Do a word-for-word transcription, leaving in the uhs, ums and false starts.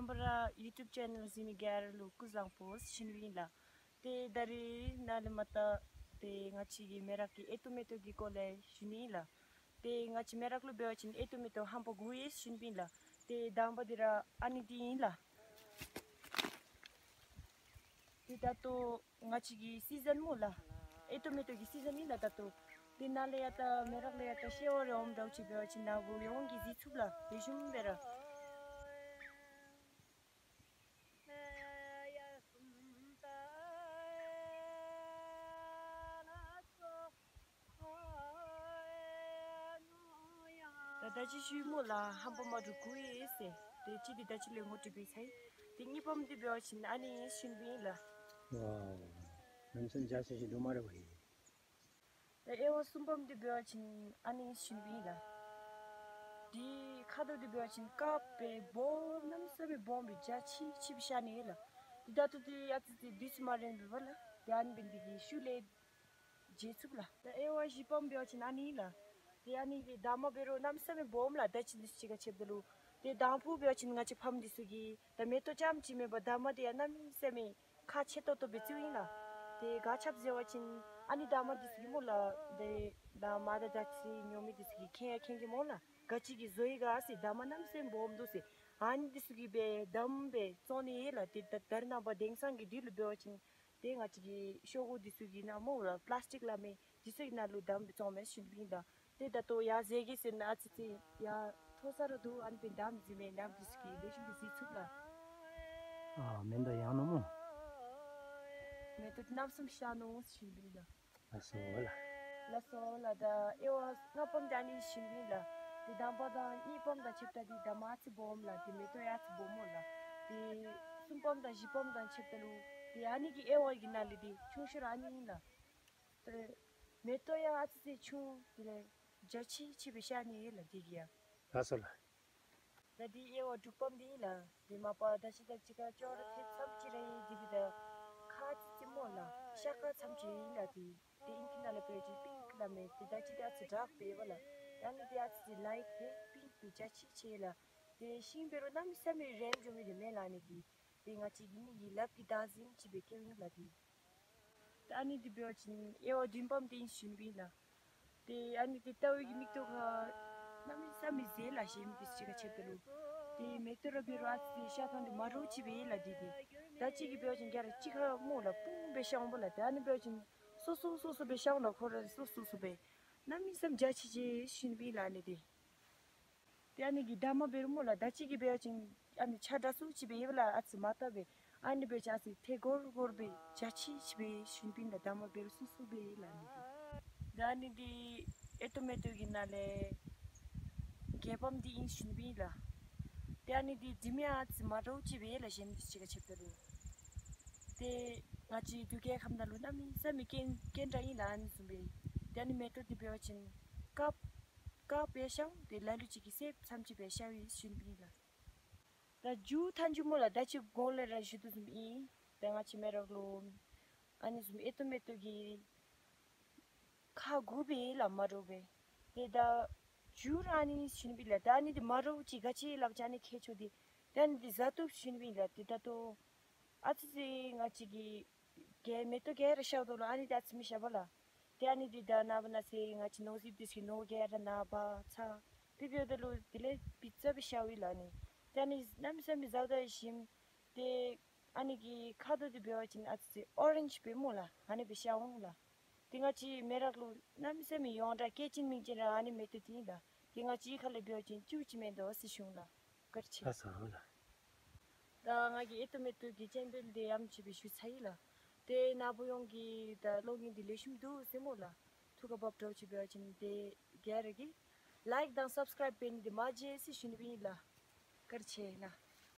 རྣམ་པ་ར་ཡུ་ཊུབ་ཅེ་ནལ་གཟིགས་མི་ག་ར་ལུ་སྐུ་གཟུགས་བཟང་པོ་ཟེར་ཞུ་ནི་ཨིན་ལགས། ཏེ་ད་རིས་ནཱ་ལས་མར་ད་ཏེ་ང་བཅས་ཀྱི་མེ་རག་གི་ཨེ་ཏོག་མེ་ཏོག་གི་སྐོར་ལས་ཞུ་ནི་ཨིན་ལགས། ཏེ་ང་བཅས་མེ་རག་ལུ་འབད་བ་ཅིན་ཨེ་ཏོག་མེ་ཏོག་ཧམ་པ་དགུ་ཡོད་ཟེར་ཞུ་ནི་ཨིན་ལགས། ཏེ་དང་པ་འདི་ར་ཨ་ནི་འདི་ཨིན་ལགས། ཏེ་ད་ལྟོ་ང་བཅས་ཀྱི་སི་ཛན་སྨོ་ལགས། ཨེ་ཏོག་མེ་ཏོག་གི་སི་ཛན་ཨིན་ལགས་ད་ལྟོ། ཏེ་ནཱ་ལས་ཡར་ད་མེ་རག་ལས་ཡར་ད་ཤེ་བ་རེ་འོངམ་འདྲཝ་ཅིག་འབད་བ་ཅིན་ནཱ་བུ་ཡོངས་ཀྱིས་གཟིགས་ཚུགས་ལགས། ལེགས་ཤོམ་སྦེ་ར། ད་ད་ཅི་ཞུ་སྨོ་ལགས། ཧམ་པ་མ་འདྲཝ་དགུ་ཡོད་ཟེར། ཏེ་གཅིག་འདི་ད་ཅི་ལས་ངོ་སྤྲོད་འབད་ཚར་ཡི། ཏེ་གཉིས་པམ་འདི་འབད་བ་ཅིན་ཨ་ནི་ཨིན་ཟེར་ཞུ་ནི་ཨིན་ལགས། ཝའོ། གནམ་མེད་ས་མེད་འཇའ་ཆི་ཆི་འདུག་སྨ་རེ་ཝའེ། ད་དབྱེ་བ་གསུམ་པམ་འདི་འབད་བ་ཅིན་ཨ་ནི་ཨིན་ཟེར་ཞུ་ནི་ཨིན་ལགས། འདི་ཁ་དོག་འདི་འབད་བ་ཅིན་དཀརཔོ་སྦེ་སྦོམ་གནམ་མེད་ས་མེད་སྦོམ་སྦེ་འཇའ་ཆི་ཆི་སྦེ་ཤར་ནི་ཨིན་ལགས། ཏེ་ད་ལྟོ་འདི་ཨ་ཙི་ཙི་དུས་ཚོད་མ་རན་པས་ལགས། ཏེ་ཨ་ནི་འབད་ནི་འདི་གིས་ཤུལ་ལས་མཇལ་ཚུགས་ལགས། ད་དབྱེ་བ་བཞི་པམ་འབད་བ་ཅིན་ཨ་ནི་ཨིན་ལགས། ཏེ་ཨ་ནི་གི་འདབ་མ་འབད་རུང་གནམ་མེད་ས་མེད་སྦོམ་ལགས། ད་ཅི་འདི་ཚུ་གཅིག་ཁར་ཕྱདཔ་ད་ལུ། ཏེ་དང་ཕུ་འབད་བ་ཅིན་ང་བཅས་ཕམ་འདི་ཚུ་གིས་ད་མེ་ཏོག་རྐྱངམ་ཅིག་མེན་པར་འདབ་མ་འདི་ཡང་གནམ་མེད་ས་མེད་ཁག་ཆེ་ཏོག་ཏོ་སྦེ་བརྩིཝ་ཨིན་ལགས། ཏེ་ག་ཅི་སྦེ་ཟེར་བ་ཅིན་ཨ་ནི་འདབ་མ་འདི་ཚུ་གིས་སྨོ་ལགས། ཏེ་ད་མ་དང་ད་ཅི་ཉོ་མི་འདི་ཚུ་གིས་མཁྱེན་ཡང་མཁྱེན་གེ་སྨོ་ལགས། ག་ཅི་གི་བཟོ་ཡི་ག་ཟེར། འདབ་མ་གནམ་མེད་ས་མེད་སྦོམ་འདུག་ཟེར། ཨ་ནི་འདི་ཚུ་གིས་སྦེ་བསྡམས་སྦེ་བཙོང་ནི་ཨིན་ལགས། ཏེ་ད་ད་རེས་ནངས་པ་དེང་སང་གི་དུས་ལུ་འབད་བ་ཅིན་ཏེ་ང་བཅས་ཀྱི་ཤོག་གུ་འདི་ཚུ་གི་ནང་སྨོ་ལགས། པ་ལཱསི་ཊིག་སླབ་མི་འདི་ཚུ་གི་ནང་ལུ་བསྡམས་སྦེ་བཙོངམ་མས་ཟེར་ཞུ་ནི་ཨིན་ལགས། ཏེ་ད་ལྟོ་ཡར་གཟིགས་གེ་ཟེར་ན་ཨ་ཙི་ཙི་ཡར་མཐོ་ས་ར་འདུག། ཨ་ནི་སྦེ་བསྡམས་ཟེར་མི་ནང་འདི་ཚུ་གིས་ལེགས་ཤོམ་སྦེ་གཟིགས་ཚུགས་ལགས། ཨ་མེ་མདའ་ཡང་ནུག་སྨོ། མེ་ཏོག་གནམ་མེད་ས་མེད་ཤར་ནུག་ཟེར་ཞུ་ནི་ཨིན་ལགས། ལགས་སོ་ལགས། ལགས་སོ་ལགས། ད་དབྱེ་བ་ལྔ་པམ་འདི་ཨ་ནི་ཨིན་ཟེར་ཞུ་ནི་ཨིན་ལགས། ཏེ་དང་པ་དང་གཉིས་པམ་དང་ཕྱདཔ་ད་འདི་འདབ་མ་ཨ་ཙི་སྦོམ་ལགས། ཏེ་མེ་ཏོག་ཡང་ཨ་ཙི་སྦོམ་སྨོ་ལགས། ཏེ་གསུམ་པམ་དང་བཞི་པམ་དང་ཕྱདཔ་ད་ལུ་ཏེ་ཨ་ནི་གི་དབྱེ་བ་གི་ནང་ལས་འདི་ཆུང་ཤོས་ར་ཨ་ནི་ཨིན་ལགས། ཏེ་མེ་ཏོག་ཡང་ཨ་ཙི་ཙི་ཆུང་དེ་ལས་འཇའ་ཆི་ཆི་སྦེ་ཤར་ནི་ཨིན་ལགས་འདི་གིས་ཡང་། ལགས་སོ་ལགས། ད་འདི་དབྱེ་བ་དྲུག་པམ་འདི་ཨིན་ལགས། འདི་མ་པ་ད་ཅི་དང་གཅིག་ཁར་ཅོག་ར་འཐད་ཙམ་ཅིག་ར་ཨིན། འདི་གི་ད་ཁ་ཙི་ཙི་སྨོ་ལགས། ཤ་དཀར་ཙམ་ཅིག་ཨིན་ལགས། འདི་ཏེ་ཨིང་སྐད་ནང་ལས་འབད་བ་ཅིན་པིངཀ་སླབ་མས། ཏེ་ད་ཅི་འདི་ཨ་ཙི་ཌརཀ་སྦེ་འབདཝ་ལགས། ད་ཨ་ནི་འདི་ཨ་ཙི་ལའིཊ་སྦེ་པིངཀ་སྦེ་འཇའ་ཆི་ཆི་ལགས། ཏེ་ཤིང་འབད་རུང་གནམ་མེད་ས་མེད་རིངམོ་འགྱོ་མི་འདི་མེན་ལགས། ཨ་ནི་འདི་ཏེ་ང་བཅས་ཀྱི་མི་གི་ལགཔ་གི་བདག་འཛིན་ཅིག་སྦེ་བཀལཝ་ཨིན་ལགས་འདི། ད་ཨ་ནི་འདི་འབད་བ་ཅིན་དབྱེ་བ་བདུན་པམ་འདི་ཨིན་ཟེར་ཞུ་ནི་ཨིན་ལགས། ཏེ་ཨ་ནི་འདི་ལྟ་བའི་གི་མིག་ཏོ་ཁར་གནམ་མེད་ས་མེད་མཛེས་ལགས། གཞན་མི་འདི་ཚུ་གཅིག་ཁར་ཕྱདཔ་ད་ལུ། ཏེ་མེ་ཏོག་ར་འབད་རུང་ཨ་ཙི་ཤར་ཐངས་འདི་མ་འདྲཝ་ཅིག་སྦེ་ལགས་འདི་འདི། ད་ཅི་གི་འབད་བ་ཅིན་ག་ར་གཅིག་ཁར་སྨོ་ལགས་སྤུངས་སྦེ་ཤར་འོང་པས་ལགས། ཏེ་ཨ་ནི་འབད་བ་ཅིན་སོ་སོ་སོ་སོ་སྦེ་ཤར་འོང་ལགས། ཁོ་ར་སོ་སོ་སོ་སྦེ། གནམ་མེད་ས་མེད་འཇའ་ཆི་ཆི་ཟེར་ཞུ་ནི་ཨིན་ལགས་ཨ་ནི་འདི། ཏེ་ཨ་ནི་གི་འདབ་མ་འབད་རུང་སྨོ་ལགས། ད་ཅི་གི་འབད་བ་ཅིན་ཨ་ནི་ཆ་འདྲ་སུ་ཅིག་སྦེ་ཡོད་པས་ལགས། ཨ་ཙི་མ་བཏབ་པས། ཨ་ནི་འབད་བ་ཅིན་ཨ་ཙི་ཐལ་གོར་གོར་སྦེ་འཇའ་ཆི་ཆི་སྦེ་ཞུ་ནི་ཨིན་ལགས། འདབ་མ་འབད་རུང་སུ་སུ་སྦེ་ལགས་ཨ་ནི་འདི། ད་ཨ་ནི་འདི་ཨེ་ཏོག་མེ་ཏོག་གི་ནང་ལས་བརྒྱད་པམ་འདི་ཨིན་ཟེར་ཞུ་ནི་ཨིན་ལགས། ཏེ་ཨ་ནི་འདི་འགྲིམ་ཡང་ཨ་ཙི་མ་འདྲཝ་ཅིག་སྦེ་ལགས། གཞན་མི་འདི་ཚུ་གཅིག་ཁར་ཕྱདཔ་ད་ལུ། ཏེ་ང་བཅས་འབྲུག་རྒྱལ་ཁབ་ནང་ལུ་གནམ་མེད་ས་མེད་དཀོན་དཀོན་དྲགས་ཨིན་ལགས། ཨ་ནི་བཟུམ་སྦེ། ཏེ་ཨ་ནི་མེ་ཏོག་འདི་འབད་བ་ཅིན་དཀརཔོ་དཀརཔོ་སྦེ་ཤར་འོང་། ཏེ་ལ་ལུ་ཅིག་གིས་སེརཔོ་ཙམ་ཅིག་སྦེ་ཤརཝ་ཨིན་ཟེར་ཞུ་ནི་ཨིན་ལགས། ད་མཇུག་མཐའ་མཇུག་སྨོ་ལགས། ད་ཅི་གོང་ལས་ར་ཞུ་དོ་བཟུམ་ཨིན། ད་ང་བཅས་མེ་རག་ལུ་ཨ་ནི་བཟུམ་ཨེ་ཏོག་མེ་ཏོག་གི་ཁག་དགུ་སྦེ་ལགས་མ་འདྲཝ་སྦེ། ཏེ་ད་མཇུག་ར་ཨ་ནི་ཞུ་ནི་ཨིན་ལགས། ད་ཨ་ནི་འདི་མ་འདྲཝ་ཅིག་ག་ཅི་སླབ་ཅི་ཨ་ནི་ཁྱད་ཆོས་འདི། ད་ཨ་ནི་འདི་བཟའ་བཏུབ་ཞུ་ནི་ཨིན་ལགས། ཏེ་ད་ལྟོ་ཨ་ཙི་ཙི་ང་བཅས་ཀྱི་ག་མེ་ཏོག་ག་ར་ཤརཝ་ད་ལུ་ཨ་ནི་འདི་ཨ་ཙི་མི་ཤར་བས་ལགས། ཏེ་ཨ་ནི་འདི་ད་ནངས་པ་གནངས་ཚེ་ང་བཅས་ནོར་རྫིཔ་འདི་ཚུ་གི་ནོར་ག་ར་ནངས་པ་ཚར། དེ་འབདཝ་ད་ལུ་དེ་ལས་སྤུས་ཚད་སྦེ་ཤརཝ་ཨིན་ལགས་ཨ་ནི། ཏེ་ཨ་ནི་གནམ་མེད་ས་མེད་བཟའཝ་ད་ཞིམ། ཏེ་ཨ་ནི་གི་ཁ་དོག་འདི་འབད་བ་ཅིན་ཨ་ཙི་ཨོ་རེནཇ་སྦེ་སྨོ་ལགས། ཨ་ནི་སྦེ་ཤར་འོང་ལགས། ཏེ་ང་བཅས་མེ་རག་ལུ་གནམ་མེད་ས་མེད་ཡོངས་གྲགས་སྐྱེས་ཆེན་མིང་ཆེན་ར་ཨ་ནི་མེ་ཏོག་འདི་ཨིན་ལགས། ཏེ་ང་བཅས་ཁ་ལས་འབད་བ་ཅིན་བཅུད་ཅིག་མེན་དོ་ཟེར་ཞུ་འོང་ལགས། བཀའ་དྲིན་ཆེ། ལགས་སོ་ལགས། ད་ང་གིས་ཨེ་ཏོག་མེ་ཏོག་གི་ཅན་བེལ་འདི་ཡང་ཅིག་སྦེ་ཞུ་ཚར་ཡི་ལགས། ཏེ་ནཱ་བུ་ཡོངས་ཀྱིས་ད་གློག་བརྙན་འདི་ལེགས་ཤོམ་འདུག་ཟེར་སྨོ་ལགས། ཐུགས་ཁར་བབ་འདྲཝ་ཅིག་འབད་བ་ཅིན་ཏེ་ག་ར་གིས་ལའིཀ་དང་སབ་སི་ཀརའིབ་འབད་ནི་འདི་མ་བརྗེད་ཟེར་ཞུ་ནི་ཨིན་ལགས། བཀའ་དྲིན་ཆེ་ལགས།